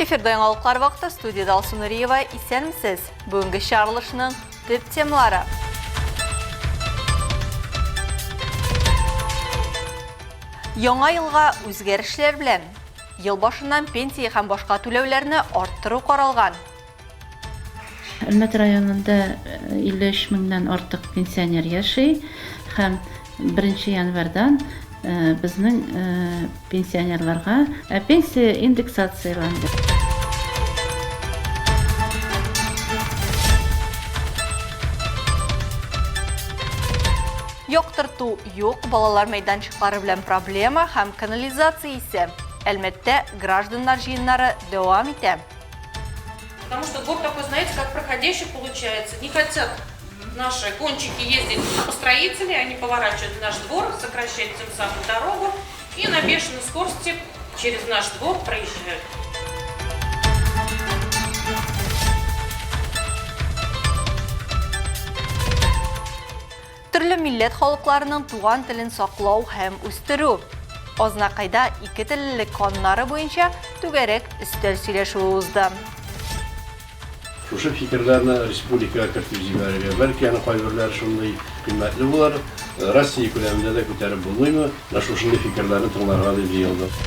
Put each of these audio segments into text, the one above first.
Эфирда яңалыклар вакыты студияда Алсу Нуриева. Исәнмесез. Бүгенге чыгарылышның төп темалары. Яңа елга үзгәрешләр белән. Ел башыннан пенсия һәм башка түләүләрне арттыру каралган. Әлмәт районында 53 меңнән артык пенсионер яши һәм беренче январьдан безнең пенсионерларга пенсия индексацияләнде. Яктырту юк, балалар мәйданчыклары белән проблема һәм канализация исе. Әлмәттә гражданнар җыеннары дәвам итә. Потому что двор такой, знаете, как проходящий получается. Не хотят наши гонщики ездить по строители, они поворачивают в наш двор, сокращают тем самым дорогу и на бешеной скорости через наш двор проезжают. Төрле милләт халыкларының туган телен саклау һәм үстерү. Азнакайда икетеллелек кануннары буенча түгәрәк өстәл сөйләшүе узды. Шушы фикерләрне республикага кертеп җибәрергә, бәлки аның кайберләре шундый кыйммәтле булыр, Россия күләмендә дә күтәреп булмыймы, менә шушындый фикерләрне тыңларга дип җыелдык.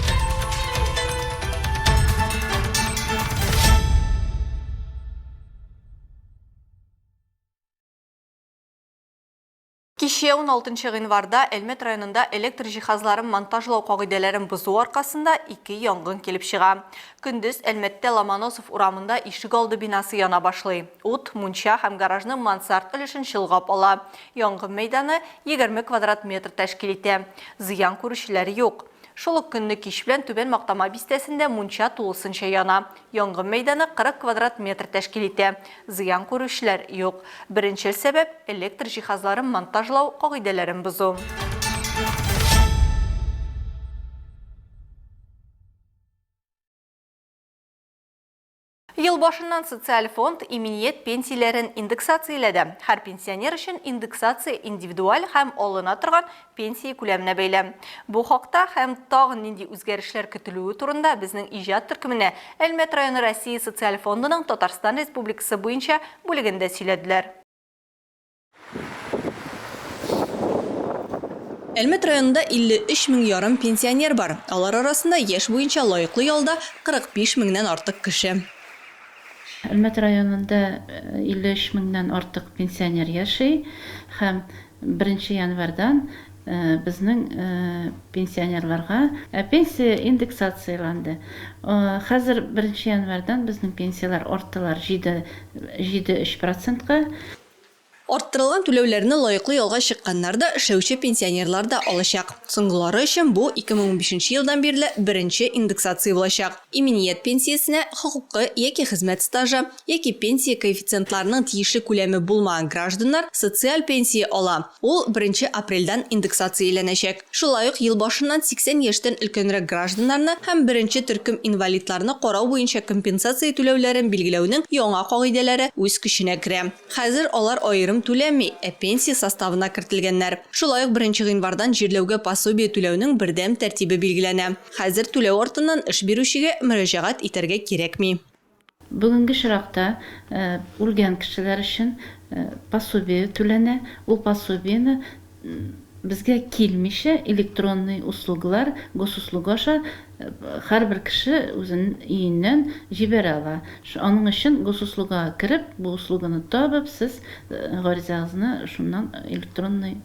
Кичә 16 гыйнварда Әлмәт районында электр җиһазларын монтажлау кагыйдәләрен бозу аркасында ике янгын килеп чыга. Көндез Әлмәттә Ломоносов урамында ишек алды бинасы яна башлый. Ут мунча һәм гаражның мансард өлешен чолгап ала. Янгын мәйданы 20 квадрат метр тәшкил итә. Зыян күрүчеләр юк. Шул ук көнне кич белән Түбән Мактама бистәсендә мунча тулысынча яна. Янгын мәйданы 40 квадрат метр тәшкил итә. Зыян күрүчеләр юк. Беренчел сәбәп, электр җиһазларын монтажлау кагыйдәләрен бозу. Ел башыннан Социаль фонд иминият пенсияләрен индексацияләде. Һәр пенсионер өчен индексация индивидуаль һәм алына торган пенсия күләменә бәйле. Бу хакта һәм тагын нинди үзгәрешләр көтелүе турында безнең иҗат төркеменә Әлмәт районы Россия Социаль фондының Татарстан Республикасы буенча бүлегендә сөйләделәр. Әлмәт районында 53 мең ярым пенсионер бар. Алар арасында яшь буенча лаеклы ялда 45 меңнән артык кеше. Әлмәт районында 53 меңнән артык пенсионер яши һәм Беренче январьдан безнең пенсионерларга пенсия индексацияләнде. Хәзер беренче январьдан безнең пенсияләр арттылар җиде, 7,3 процентка. Арттырылган түләүләрне лаеклы ялга чыкканнар да, эшләүче пенсионерлар да алачак. Соңгылары өчен бу 2015 нче елдан бирле беренче индексация булачак. Иминият пенсиясенә хокукы яки хезмәт стажы, яки пенсия коэффициентларының тиешле күләме булмаган гражданнар социаль пенсия ала, ул беренче апрельдән индексацияләнәчәк. Шулай ук ел башыннан 80 яшьтән өлкәнрәк гражданнарны һәм беренче төркем инвалидларны карау буенча компенсация түләүләрен билгеләүнең яңа кагыйдәләре үз көченә керә. Хәзер алар аерым түләнми, ә пенсия составына кертелгәннәр. Шулай ук беренче гыйнвардан җирләүгә пособие түләүнең бердәм тәртибе билгеләнә. Хәзер түләү артыннан эш бирүчегә мөрәҗәгать итәргә кирәкми. Бүгенге очракта үлгән кешеләр өчен пособие түләнә. Ул пособиене безгә килмичә электронный услугалар, госуслуга аша һәрбер кеше үзенең өеннән җибәрә ала. Аның өчен госуслугага кереп, бу услуганы табып, сез гаризагызны шуннан электронный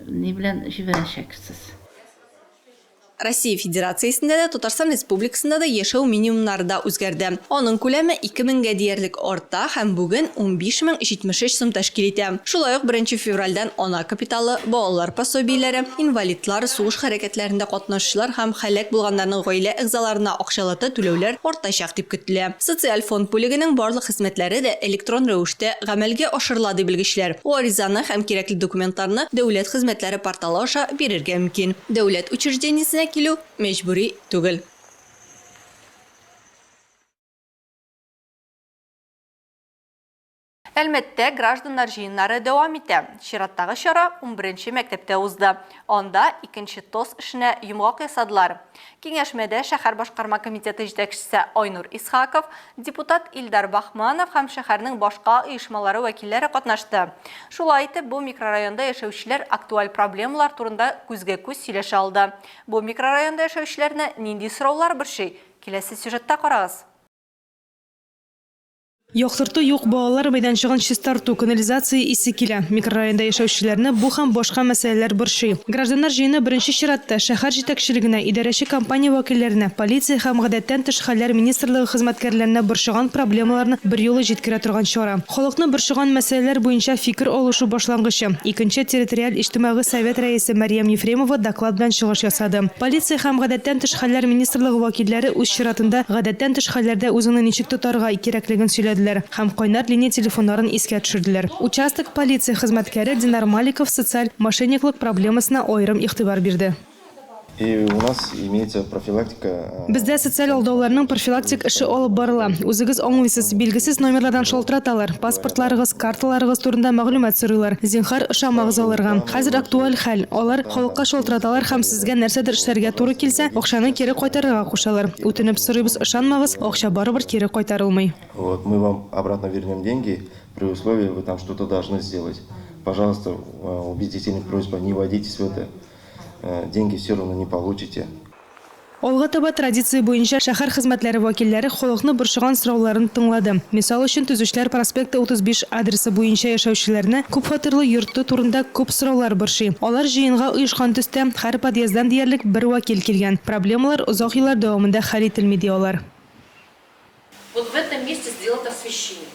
ни белән җибәрәчәксез. Россия Федерациясендә дә, Татарстан Республикасында да яшәү минимумнары да үзгәрде. Аның күләме 2 меңгә диярлек арта һәм бүген 15073 сум тәшкил итә. Шулай ук беренче февральдән ана капиталы, балалар пособиеләре, инвалидлар, сугыш хәрәкәтләрендә катнашучылар һәм һәлак булганнарның гаилә әгъзаларына акчалата түләүләр артачак дип көтелә. Социаль фонд бүлегенең барлык хезмәтләре дә электрон рәвештә гамәлгә ашырыла, ди белгечләр. Гаризаны һәм кирәкле документларны Дәүләт хезмәтләре порталы аша бирергә мөмкин. Дәүләт учреждениесенә килү мәҗбүри түгел. Әлмәттә гражданнар җыеннары дәвам итә. Чираттагы чара унберенче мәктәптә узды. Анда икенче ТОС эшенә йомгак ясадылар. Киңәшмәдә шәһәр башкарма комитеты җитәкчесе Айнур Исхаков, депутат Илдар Бахманов һәм шәһәрнең башка оешмалары вәкилләре катнашты. Шулай итеп, бу микрорайонда яшәүчеләр актуаль проблемалар турында күзгә-күз сөйләшә алды. Бу микрорайонда яшәүчеләрне нинди сораулар борчый? Киләсе сюжетта карагыз. Яктырту юк, балалар мәйданчыгын чистарту, канализация исе килә. Микрорайонда яшәүчеләрне бу һәм башка мәсьәләләр борчый. Гражданнар җыены беренче чиратта шәһәр җитәкчелегенә, идарәче компания вәкилләренә, полиция һәм гадәттән тыш хәлләр министрлыгы хезмәткәрләренә борчыган проблемаларны берьюлы җиткерә торган чара. Халыкны борчыган мәсьәләләр буенча фикер алышу башлангычы. Икенче территориаль иҗтимагый совет рәисе Мәрьям Ефремова доклад белән чыгыш ясады. Полиция һәм гадәттән тыш хәлләр министрлыгы вәкилләре үз чиратында гадәттән тыш хәлләрдә үзеңне ничек тотарга кирәклеген сөйләделәр һәм кайнар линия телефоннарын искә төшерделәр. Участок полиция хезмәткәре Динар Маликов социаль мошенниклык проблемасына аерым игътибар бирде. И у нас имеется профилактика. Бездә социаль алдауларның профилактик эше алып барыла. Үзегез аңлыйсыз, билгесез номерлардан шалтыраталар, паспортларыгыз, карталарыгыз турында мәгълүмат сорыйлар. Зинһар, ышанмагыз аларга. Хәзер актуаль хәл, алар халыкка шалтыраталар һәм сезгә нәрсәдер эшләргә туры килсә, акчаны кире кайтарырга кушалар. Үтенеп сорыйбыз, ышанмагыз, акча барыбер кире кайтарылмый. Вот, мы вам обратно вернем деньги, при условии, вы там что-то должны сделать. Пожалуйста, убедительная просьба, не водитесь в это. Деньги все равно не получите. Алга таба традиция буенча шәһәр хезмәтләре вәкилләре халыкны борчыган сорауларын тыңлады. Мисал өчен, Төзүчеләр проспекты 35 адресы буенча яшәүчеләрне күпфатирлы йорты турында күп сораулар борчый. Алар җыенга оешкан төстә, һәр подъезддан диярлек бер вәкил килгән. Проблемалар озак еллар дәвамында хәл ителми, ди алар. Вот в этом месте сделать освещение.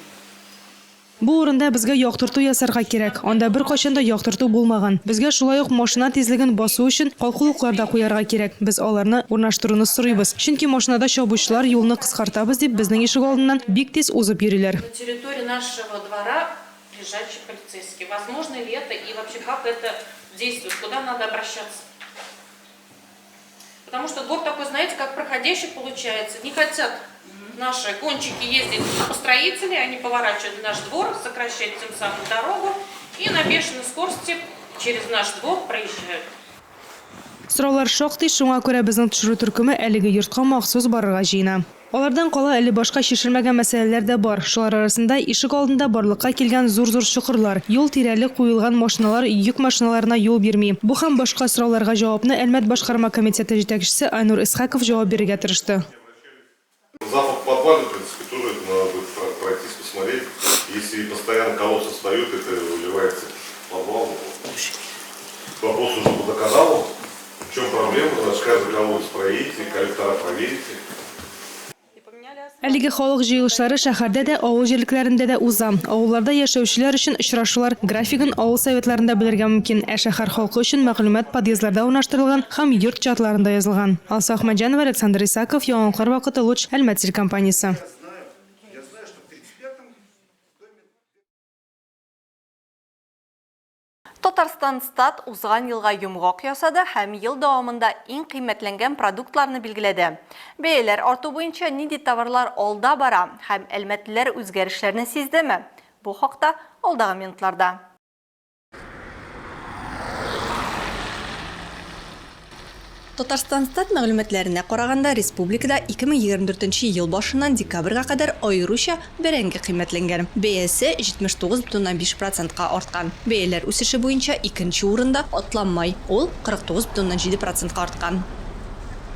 Бу урында безгә яктырту ясарга кирәк. Анда беркайчан да яктырту булмаган. Безгә шулай ук машина тизлеген басу өчен калкулыклар да куярга кирәк. Без аларны урнаштыруны сорыйбыз. Чөнки машинада чабучылар юлны кыскартабыз дип безнең ишегалдыннан бик тиз узып йөриләр. На территории нашего двора лежачий полицейский. Возможно ли это и вообще как это действует, куда надо обращаться? Потому что двор такой, знаете, как проходящий получается. Не хотят наши гонщики ездить по строители, они поворачивают наш двор, сокращают тем самым дорогу и на бешеной скорости через наш двор проезжают. Сораулар шактый, шуңа күрә безнең төшерү төркеме әлеге йортка махсус барырга җыена. Алардан кала әле башка чишелмәгән мәсьәләләр дә бар. Шулар арасында ишек алдында барлыкка килгән зур-зур чокырлар, юл тирәли куелган машиналар йөк машиналарына юл бирми. Бу һәм башка сорауларга җавапны Әлмәт башкарма комитеты җитәкчесе Айнур Исхаков җавап бирергә тырышты. Запах в подвале, в принципе, тоже это надо будет пройтись, посмотреть. Если постоянно колодцы встают, это выливается в подвал. Вопрос уже по водоканалу. В чем проблема? Значит, каждый колодец проедете, коллектора проверите. Әлеге халык җыелышлары шәһәрдә дә, авыл җирлекләрендә дә уза. Авылларда яшәүчеләр өчен очрашулар графигын авыл советларында белергә мөмкин, ә шәһәр халкы өчен мәгълүмат подъездларда урнаштырылган һәм йорт чатларында язылган. Алсу Әхмәтҗанова, Александр Исаков, Яңалыклар вакыты, Луч, Әлмәт телекомпаниясе. Татарстанстат узган елга йомгак ясады һәм ел дәвамында иң кыйммәтләнгән продуктларны билгеләде. Бәяләр арту буенча нинди товарлар алда бара һәм әлмәтлеләр үзгәрешләрне сиздеме? Бу хакта алдагы минутларда. Татарстанстат мәгълүматларына караганда, республикада 2024 нче ел башыннан декабрьгә кадәр аеруча бәрәңге кыйммәтләнгән. Бәясе 79,5 процентка арткан. Бәяләр үсеше буенча икенче урында атланмай, ул 49,7 процентка арткан.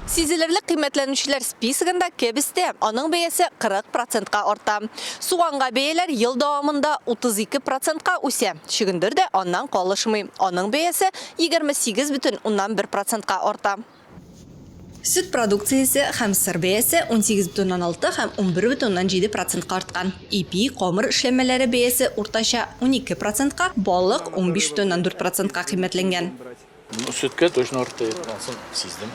Сизелерлек кыйммәтләнүчеләр списогында кәбестә, аның бәясе 40 процентка арта. Суганга бәяләр ел дәвамында 32 процентка үсә. Чөгендер дә аннан калышмый, аның бәясе 28,1 процентка арта. Сөт продукциясе һәм сыр бәясе 18,6 һәм 11,7 процентка арткан. Ипи, камыр эшләнмәләре бәясе уртача 12 процентка, балык 15,4 процентка кыйммәтләнгән. Ну, сөткә точно артты, анысын сиздем.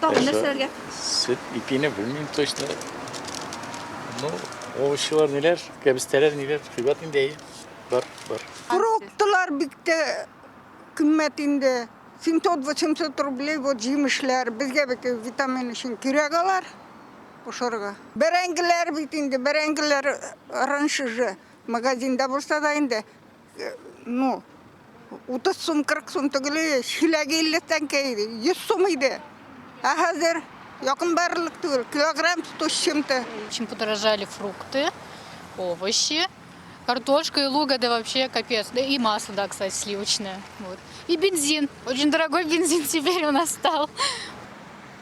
Тагын нәрсәләргә? Сөт, ипине белмим точно. Ну, овощилар ниләр, кәбестәләр ниләр, кыйбат инде, әйе. Бар, бар. Фруктылар бик тә кыйммәт инде. 700-800 рублей вот җимешләр. Безгә бит витамин өчен кирәк алар пошырга. Бәрәңгеләр бит инде, бәрәңгеләр раньше же. Магазинда булса да инде, ну, 30 сум, 40 сум түгел, чиләге 50 тәңкә иде, 100 сум иде. Ә хәзер якын барырлык түгел, килограмм 100 с чем-то. Очень подорожали фрукты, овощи, картошка и лук, это вообще капец. Да и масло, да, кстати, сливочное. Вот. И бензин. Очень дорогой бензин теперь у нас стал.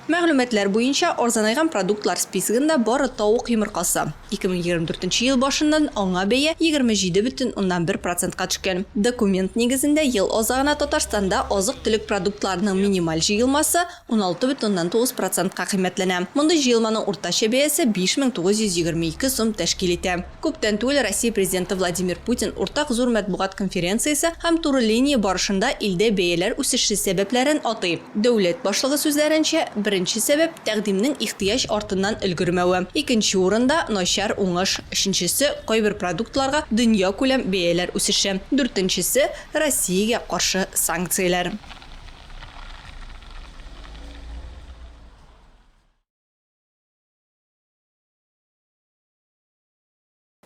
Мәгълүматлар буенча, арзанайган продуктлар списогында бары тавык йомыркасы. 2024 ел башыннан аңа бәя 27,1 процентка төшкән. Документ нигезендә, ел азагына Татарстанда азык-төлек продуктларының минималь җыелмасы 16,9 процентка кыйммәтләнә. Мондый җыелманың уртача бәясе 5922 сум тәшкил итә. Күптән түгел Россия Президенты Владимир Путин уртак зур матбугат конференциясе һәм туры линия барышында илдә бәяләр үсеше сәбәпләрен атый. Дәүләт башлыгы сүзләренчә, беренче сәбәп, тәкъдимнең ихтыяҗ артыннан өлгермәве. Икенче урында, начар уңыш. Өченчесе, кайбер продуктларга дөньякүләм бәяләр үсеше. Дүртенчесе, Россиягә каршы санкцияләр.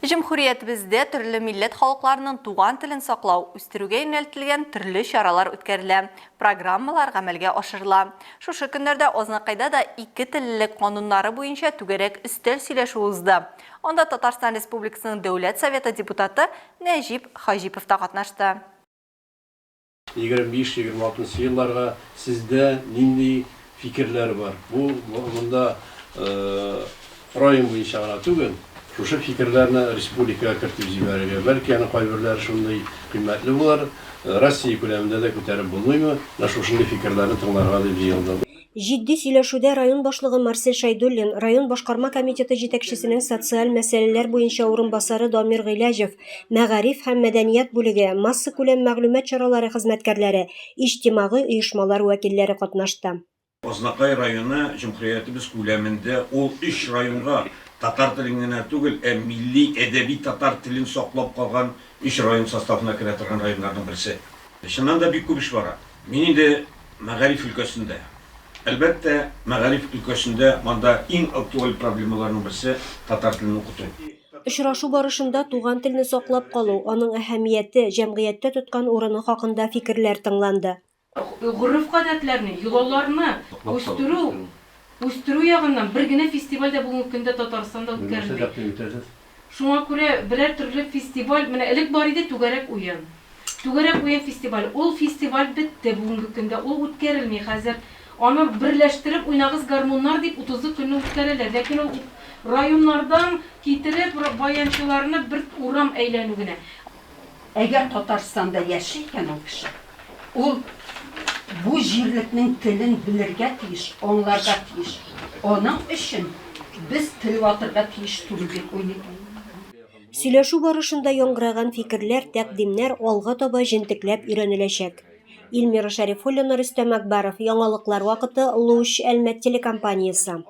Җөмһүриятебездә төрле милләт халыкларының туган телен саклау, үстерүгә юнәлтелгән төрле чаралар үткәрелә, программалар гамәлгә ашырыла. Шушы көннәрдә Азнакайда да икетеллелек кануннары буенча түгәрәк өстәл сөйләшүе узды. Анда Татарстан Республикасының Дәүләт Советы депутаты Нәҗип Хаҗипов та катнашты. 25-26 нчы елларга сездә нинди фикерләр бар? Бу монда район буенча гына түгел, шушы фикерләрне республикага кертеп җибәрергә, бәлки аның кайберләре шундый кыйммәтле булыр, Россия күләмендә дә күтәреп булмыймы? Менә шушындый фикерләрне тыңларга дип җыелдым. Җитди сөйләшүдә район башлыгы Марсель Шәйдуллин, район башкарма комитеты җитәкчесенең социаль мәсьәләләр буенча урынбасары Дамир Гыйләҗев, мәгариф һәм мәдәният бүлеге, массакүләм мәгълүмат чаралары хезмәткәрләре, иҗтимагый оешмалар вәкилләре катнашты. Азнакай районы җөмһүриятебез күләмендә ул өч районга татар телен генә түгел, ә милли әдәби татар телен саклап калган өч район составына керә торган районнарның берсе. Чыннан да бик күп эш бара. Мин инде мәгариф өлкәсендә. Әлбәттә, мәгариф өлкәсендә монда иң актуаль проблемаларның берсе, татар телен укыту. Очрашу барышында туган телне саклап калу, аның әһәмияте, җәмгыятьтә тоткан урыны хакында фикерләр тыңланды. Гореф-гадәтләрне, йолаларны үстерү, үстерү ягыннан бер генә фестиваль дә бүгенге көндә Татарстанда үткәрелми. Шуңа күрә берәр төрле фестиваль, менә элек бар иде Түгәрәк уен. Түгәрәк уен фестивале. Ул фестиваль бетте бүгенге көндә, ул үткәрелми хәзер. Аны берләштереп Уйнагыз гармуннар дип утызы көнне үткәрәләр. Ләкин ул районнардан китереп баянчыларны бер урам әйләнү генә. Әгәр Татарстанда яши икән ул кеше, ул бу җирлекнең телен белергә тиеш, аңларга тиеш. Аның өчен без тел ватырга тиеш түгел дип уйлыйм. Сөйләшү барышында яңгыраган фикерләр, тәкъдимнәр алга таба җентекләп өйрәнеләчәк. Илмира Шәрифуллина, Рөстәм Әкбаров, Яңалыклар вакыты, Луч, Әлмәт телекомпаниясе.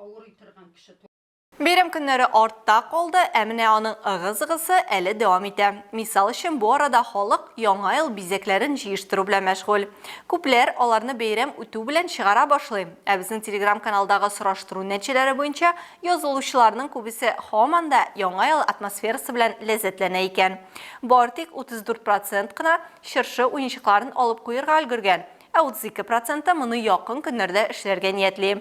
Бәйрәм көннәре артта калды, ә менә аның ыгы-зыгысы әле дәвам итә. Мисал өчен, бу арада халык Яңа ел бизәкләрен җыештыру белән мәшгуль. Күпләр аларны бәйрәм үтү белән чыгара башлый. Ә безнең телеграм-каналдагы сораштыру нәтиҗәләре буенча, язылучыларның күбесе һаман да Яңа ел атмосферасы белән ләззәтләнә икән. Бары тик 34 процент кына чыршы уенчыкларын алып куерга өлгергән. Ә 32 проценты моны якын көннәрдә эшләргә ниятли.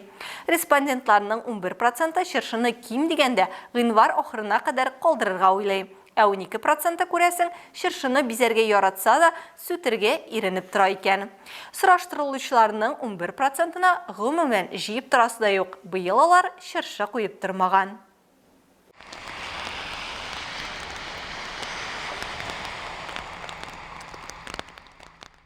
Респондентларның 11 проценты чыршыны ким дигәндә гыйнвар ахырына кадәр калдырырга уйлый. Ә 12 проценты, күрәсең, чыршыны бизәргә яратса да, сүтергә иренеп тора икән. Сораштырылучыларның 11 процентына, гомумән, җыеп торасы да юк, быел алар чыршы куеп тормаган.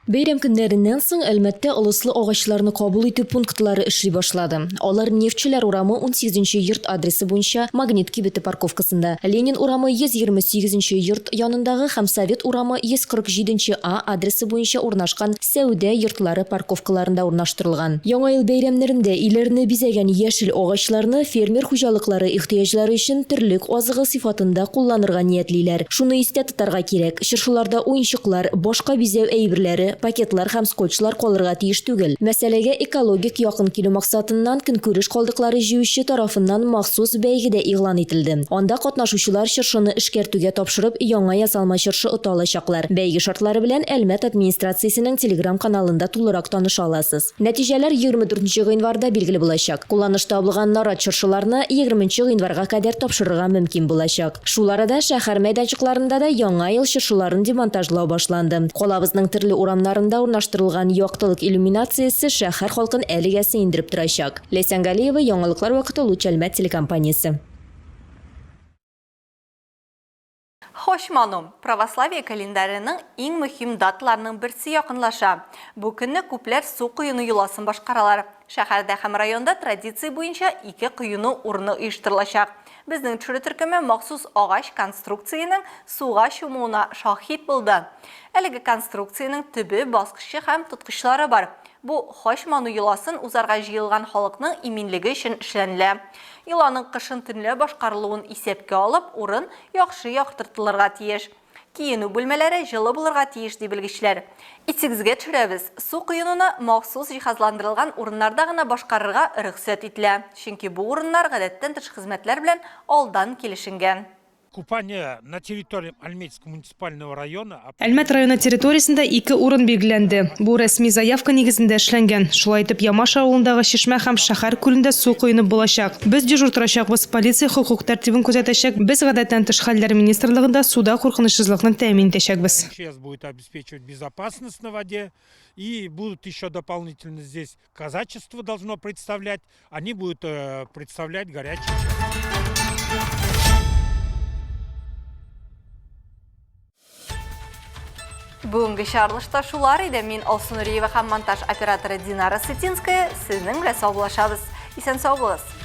Бәйрәм көннәреннән соң Әлмәттә ылыслы агачларны кабул итү пунктлары эшли башлады. Алар Нефтьчеләр урамы 18 нче йорт адресы буенча Магнит кибете парковкасында, Ленин урамы 128 нче йорт янындагы һәм Совет урамы 147 нче А адресы буенча урнашкан сәүдә йортлары парковкаларында урнаштырылган. Яңа ел бәйрәмнәрендә өйләрне бизәгән яшел агачларны фермер хуҗалыклары ихтыяҗлары өчен терлек азыгы сыйфатында кулланырга ниятлиләр. Шуны истә тотарга кирәк, чыршыларда уенчыклар, башка бизәү әйберләре Пакетлар һәм скотчлар калырга тиеш түгел. Мәсьәләгә экологик якын килү максатыннан көнкүреш калдыклары җыючы тарафыннан махсус бәйге дә игълан ителде. Анда катнашучылар чыршыны эшкәртүгә тапшырып, яңа ясалма чыршы ота алачаклар. Бәйге шартлары белән Әлмәт администрациясенең телеграм-каналында тулырак таныша аласыз. Нәтиҗәләр 24 нче гыйнварда билгеле булачак. Кулланышта булган нарат чыршыларны 20 нче гыйнварга кадәр тапшырырга мөмкин булачак. Шул арада шәһәр мәйданчыкларында да Яңа ел чыршыларын демонтажлау башланды. Калабызның төрле урамнарында урнаштырылган яктылык иллюминациясе шәһәр халкын әлегә сөендереп торачак. Ләйсән Галиева, Яңалыклар вакыты, Луч Әлмәт телекомпаниясе. Хоч ману, православие календареның иң мөһим даталарының берсе якынлаша. Бу көнне күпләр су коену йоласын башкаралар. Шәһәрдә һәм районда традиция буенча ике коену урыны оештырылачак. Безнең төшерү төркеме махсус агач конструкциянең суга чумуына шаһит булды. Әлеге конструкциянең төбе, баскычы һәм тоткычлары бар. Бу хач ману йоласын узарга җыелган халыкның иминлеге өчен эшләнелә. Йоланың кышын төнлә башкарылуын исәпкә алып, урын яхшы яктыртылырга тиеш. Киенү бүлмәләре җылы булырга тиеш, ди белгечләр. Исегезгә төшерәбез, су коенуны махсус җиһазландырылган урыннарда гына башкарырга рөхсәт ителә, чөнки бу урыннар гадәттән тыш хезмәтләр белән алдан килешенгән. Купание на территории Альметьевского муниципального района. Әлмәт районы территориясендә ике урын билгеләнде. Бу рәсми заявка нигезендә эшләнгән. Шулай итеп, Ямаш авылындагы чишмә һәм шәһәр күлендә су коенып булачак. Без дежур торачакбыз, полиция хокук тәртибен күзәтәчәк, без Гадәттән тыш хәлләр министрлыгында суда куркынычсызлыкны тәэмин итәчәкбез. МЧС будет обеспечивать безопасность на воде и будут еще дополнительно здесь казачество должно представлять, они будут э, представлять горячий чай. Бүгенге чыгарылышта шулар иде. Мин Алсу Нуриева һәм монтаж операторы Динара Сытинская сезнең белән саубуллашабыз. Исән сау булыгыз.